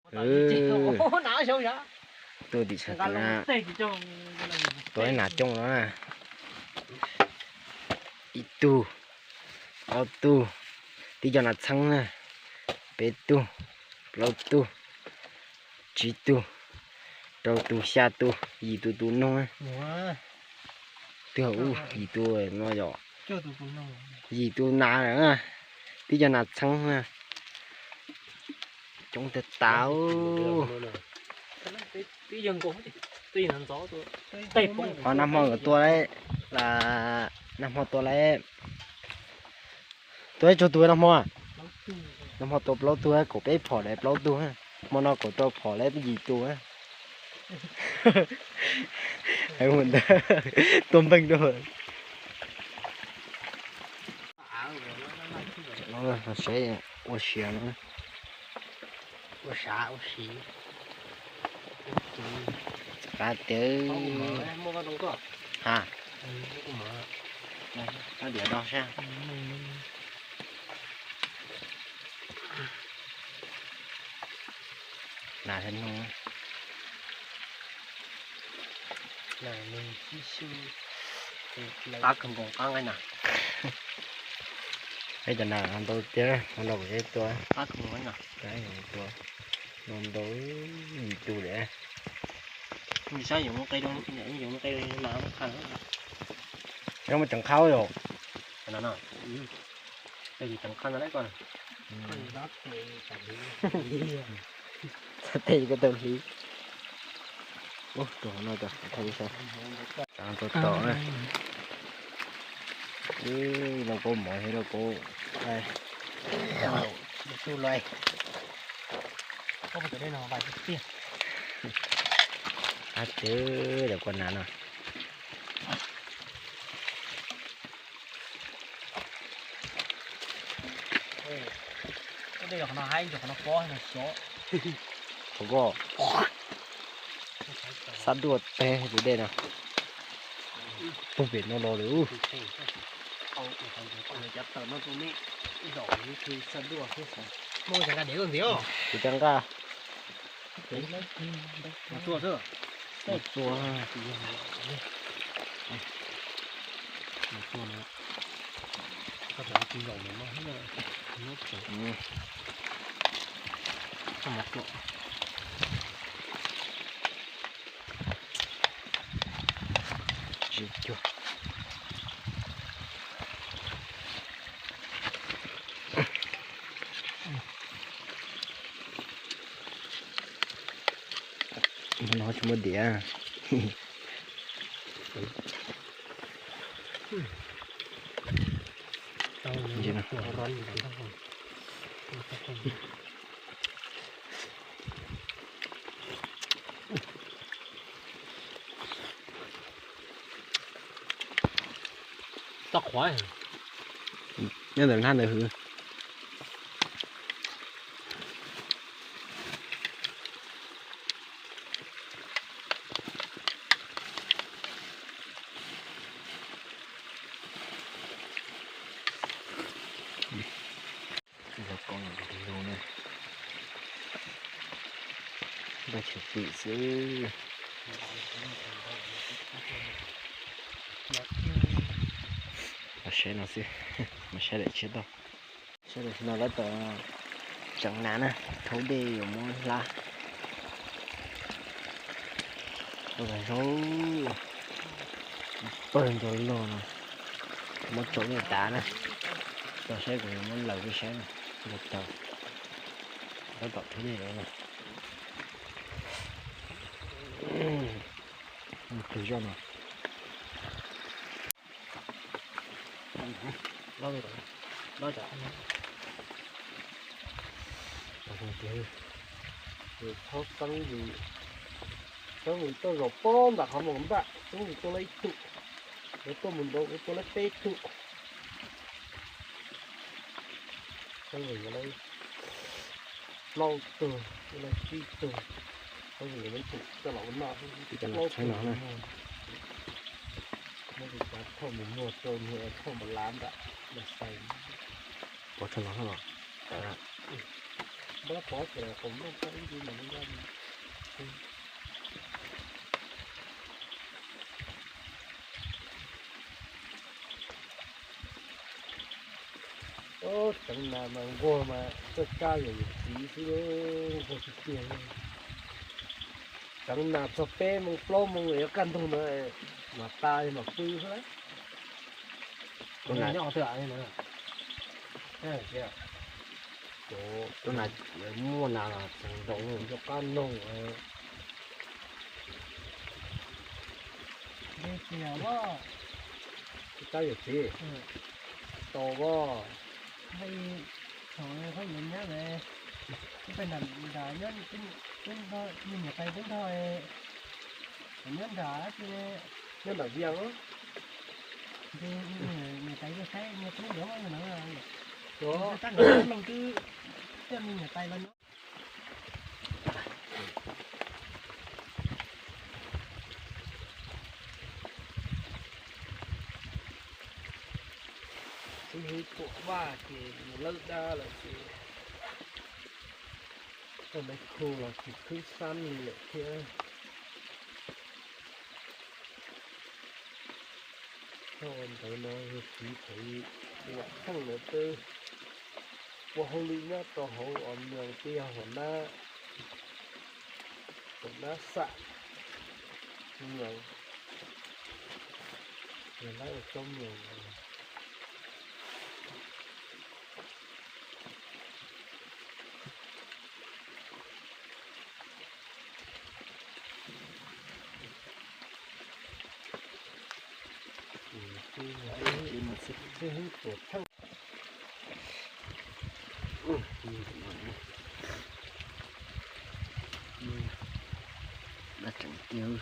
Tuaj tim tshav na, tua ib nas coob no na. Ib tug, ob tug, tib co nas txheeb na, peb tug, plaub tug, tsib tug, rau tug, xya tug, yim tug tus noog na. Twb hauv ub yim tus no yom, yim tus nas lawm na, tib co nas txheeb na. Coob tag tas. Qhov nag hmo nkawd tua lawm, nag hmo tua lawm, tua ib tsug tug nag hmo. Nag hmo tua plaub tug, kaum peb phom lawm plaub tug, hmo no kaum rau phom lawm yim tug. Tua npeeg rau. Seb ua siav no. Qab tiag. Ha, diav no sab. Nas thiab noog. Qab kawg nkaus qab nqaij na. Peb cov nas ntau tiag, ntau kuv tua. Qab kawg nkaus na. Tua no ntau yim tug lawm. Saib yuav muaj qe, yuav muaj qe na. Saib muaj ceev qhab yom. Ceev qhab no. Tej ko tau hliv. Ub, rau no tau hliv saib. Tau tau na. Lauj kaub mov thiab lauj kaub. Qab tiag, lawv kua nas no. Qhov ko, sab duaj teg tus dej no. Pug pem no los lawm. Tus cov nqaj. Txua xwb. Txua. Txua no. Tsis cuag. No tsis muaj diav. Txoj qhuav nyob ntawm hnab ntawd hwv. Los koom lug na, npaj chaw pwm xwb. Los saib no xwb, mus saib daim tshiab tau. Saib daim no lawv tau tseev nas na, thaub dej yuav muab hlab. Tau zaub pawg ncau loj no, muab tso ib tav na, tso saib kuv yuav muab laws peb saib na, ncau taw, tab tom thaub dej lawm na. Tus zoj no. Thaub xeeb, xeeb tuaj zaum pob nram qhov mus npaj, xeeb tuaj lawm ib tug, lawv tuaj mus ntau kuv tuaj lawm peb tug. Xeeb lawv plaub tug, lawv tsib tug, xeeb lawv ib tug coj los ua noj, plaub tug muag, muab tus cav thauj mus muag rau niag thauj npam lav nram xais. Pov tseg no los. Nplob pov ces kom nplooj kab ib ntsis mas nyob. Tseev nas mas nquag mas txawj kab yam yus txiv xwb, nquag tiag tiag. Tseev nas txog peb moo plaub moo yuav kaj ntug no mas tas li mas pw xwb lawm. Tus nas nyob twg na? Tus nas muaj nas los txog nroo nrog qab noog. Tab yawm txiv, tau as. Thaum yuav nyab lawm, peb nram nram nyob, me niam tais twb nrog, nyob nram dab tsi, nyob nram Vias. Ces niam tais saib me tub yuav no, tab nram loog twb coj me niam tais los nyob. Xib hwb Tuam Vaj ces mus lawb dab lawm ces, tau nais khu los tsis khwb xab li lawm thiab. Thaum ntawd no yawg txiv Thaiv Vam Theej lawv twb ua hauj lwm nyob rau hauv os, nws twb yog huam nab, huam nab xam, nws yog lawv ua tsob mloog. Xib hwb Tuam Theej, dab tseem tiag.